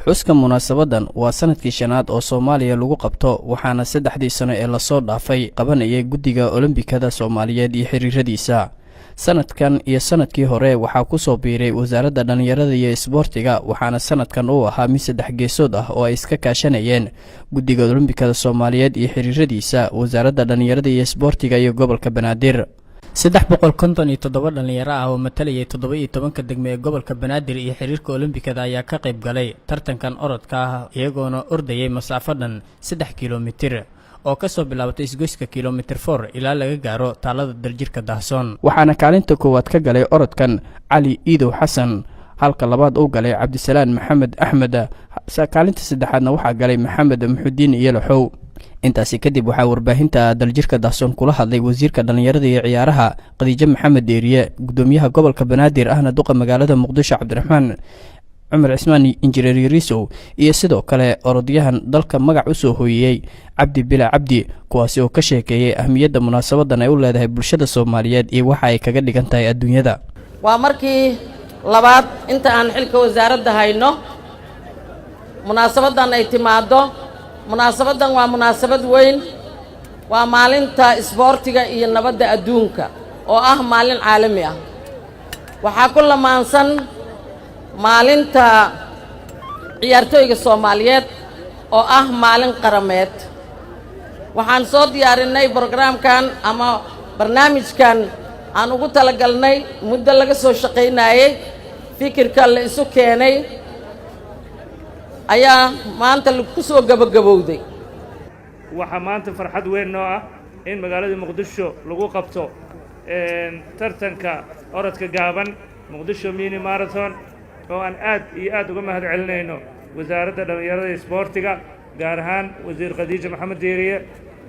Xuska munaasabadan waa sanadkii shanaad oo Soomaaliya lagu qabto, waxaana 3dii sano ee lasoo dhaafay qabanayay Guddiga Olombikada Soomaaliyeed iyo xiriiradiisa. Sanadkan iyo sanadkii hore waxaa kusoo biiray Wasaaradda Dhallinyarada iyo Isboortiga, waxaana sanadkan uu ahaa mid saddex geesood ah oo ay iska kaashanayeen Guddiga Olombikada Soomaaliyeed iyo xiriiradiisa, Wasaaradda Dhallinyarada iyo Isboortiga iyo Gobolka Banaadir. 357 dhallinyaro ah oo matalayay 17-ka degme ee gobolka Banaadir iyo xiriirka Olombikada ayaa ka qayb galay tartankan orodka ah, iyagoona ordayay masaafo dhan 3 kilomitir oo kasoo bilaabatay isgoyska Kilomitir 4 ilaa laga gaaro taalada Daljirka Daahsoon. Waxaana kaalinta koowaad ka galay orodkan Cali Iidow Xasan, halka labaad uu galay Cabdisalaan Maxamed Axmed, kaalinta saddexaadna waxaa galay Maxamed Muxudiin Iyolaxow. Intaasi kadib waxaa warbaahinta Daljirka Daahsoon kula hadlay wasiirka Dhallinyarada iyo Ciyaaraha Khadiijo Maxamed Deeriye, gudoomiyaha gobolka Banaadir ahna duqa magaalada Muqdisho Cabdiraxmaan Cumar Cismaan Injineer Yariisow iyo sidoo kale orodyahan dalka magac u soo hooyiyey Cabdi Bila Cabdi, kuwaasi oo ka sheekeeyey ahmiyadda munaasabadan ay u leedahay bulshada Soomaaliyeed iyo waxa ay kaga dhigan tahay adduunyada. Waa markii labaad inta aan xilka wasaaradda hayno munaasabaddan ay timaaddo. Munaasabaddan waa munaasabad weyn, waa maalinta isboortiga iyo nabadda adduunka oo ah maalin caalami ah. Waxaa ku lamaansan maalinta ciyaartooyga Soomaaliyeed oo ah maalin qarameed. Waxaan soo diyaarinnay brograamkan ama barnaamijkan aan ugu talagalnay, muddo laga soo shaqaynaayey, fikirka la isu keenay ayaa maanta ku soo gebagabowday. Waxaa maanta farxad weyn noo ah in magaalada Muqdisho lagu qabto tartanka orodka gaaban, Muqdisho Mini Marathon, oo aan aad iyo aad uga mahad celinayno Wasaaradda Dhallinyarada iyo Isboortiga, gaar ahaan Wasiir Khadiija Maxamed Diiriye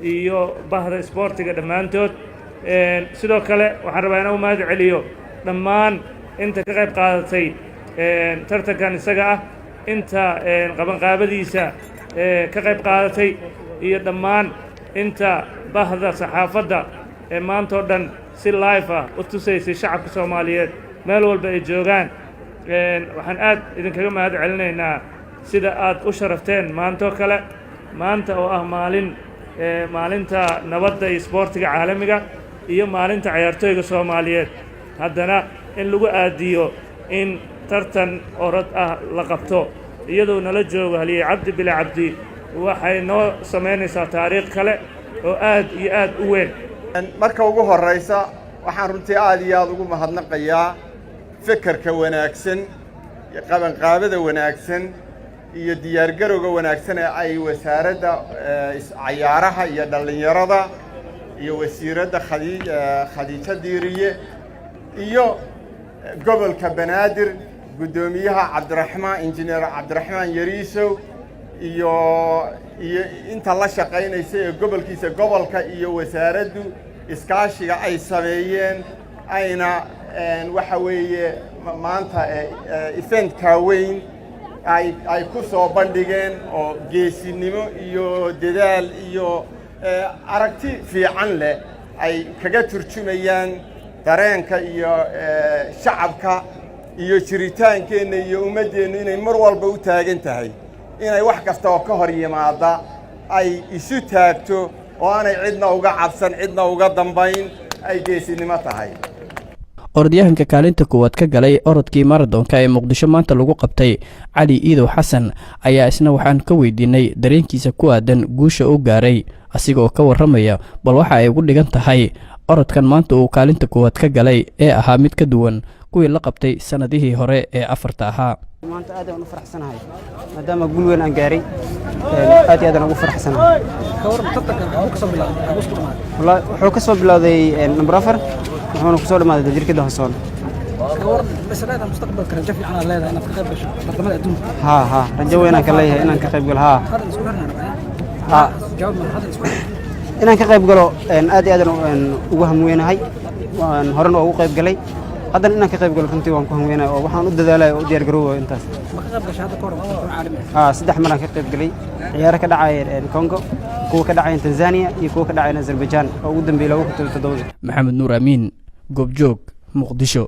iyo bahda isboortiga dhammaantood. Sidoo kale waxaan rabaa inaan u mahad celiyo dhammaan inta ka qayb qaadatay tartankan isaga ah, inta qabanqaabadiisa ka qayb qaadatay iyo dhammaan inta bahda saxaafadda ee maanta oo dhan si live ah u tusaysay shacabka Soomaaliyeed meel walba ay joogaan. Waxaan aad idinkaga mahad celinaynaa sida aad u sharafteen maantoo kale, maanta oo ah maalin maalinta nabadda iyo isboortiga caalamiga iyo maalinta cayaartooyga Soomaaliyeed, haddana in lagu aadiyo in tartan orod ah la qabto iyadoo nala joogo haliyey Cabdi Bile Cabdi, waxay noo samaynaysaa taariikh kale oo aad iyo aad u weyn. Marka ugu horraysa, waxaan runtii aad iyo aad ugu mahadnaqayaa fekerka wanaagsan iyo qabanqaabada wanaagsan iyo diyaargarowga wanaagsan ee ay Wasaaradda Cayaaraha iyo Dhallinyarada iyo Wasiiradda Khadiijo Diiriye iyo gobolka Banaadir, guddoomiyaha Cabdiraxmaan, Injineer Cabdiraxmaan Yariisow, iyo inta la shaqaynaysa ee gobolkiisa, gobolka iyo wasaaraddu iskaashiga ay sameeyeen, ayna waxa weeye maanta eventkaa weyn ay ku soo bandhigeen oo geesinimo iyo dadaal iyo aragti fiican leh ay kaga turjumayaan dareenka iyo shacabka iyo jiritaankeenna iyo ummaddeennu inay mar walba u taagan tahay inay wax kasta oo ka hor yimaada ay isu taagto oo aanay cidna uga cabsan, cidna uga dambayn, ay geesinimo tahay. Orodyahanka kaalinta koowaad ka galay orodkii maradoonka ee Muqdisho maanta lagu qabtay, Cali Iidow Xasan, ayaa isna waxaan ka weydiinay dareenkiisa ku aadan guusha u gaaray, asigoo ka warramaya bal waxa ay ugu dhigan tahay orodkan maanta uu kaalinta koowaad ka galay ee ahaa mid ka duwan kuwii la qabtay sannadihii hore ee afarta ahaa. Maanta aad aan u faraxsanahay maadaama guul weyn aan gaaray. Aad iyo aad aan ugu faraxsanahay. Wallaahi wuxuu ka soo bilowday number 4, wuxuuna ku soo dhamaaday Daljirka Daahsoon. Mustaqbalka rajo fiican aad leedahay inaad ka qayb gasho tartamada adduunka? Haa haa, rajo weyn aan ka leeyahay inaan ka qayb galo, haa. Hadda isku xirnaa? Haa. Jawaab ma hadda isku xirnaa? Inaan ka qayb galo aad iyo aad aan ugu hamweynahay. Waan horena ugu qayb galay, haddana inaan ka qayb galo runtii waan ku hamweynahay oo waxaan u dadaalaya oo u diyaar garoobayo intaas. Ma ka qayb gashay hadda ka hor tartamo caalami ah? Haa, saddex mar aan ka qayb galay ciyaaro ka dhacaya Congo, kuwa ka dhacaya Tanzania iyo kuwa ka dhacaya Azerbaijan oo ugu dambeeyay 2007-dii. Maxamed Nuur Amiin, Goobjoog, Muqdisho.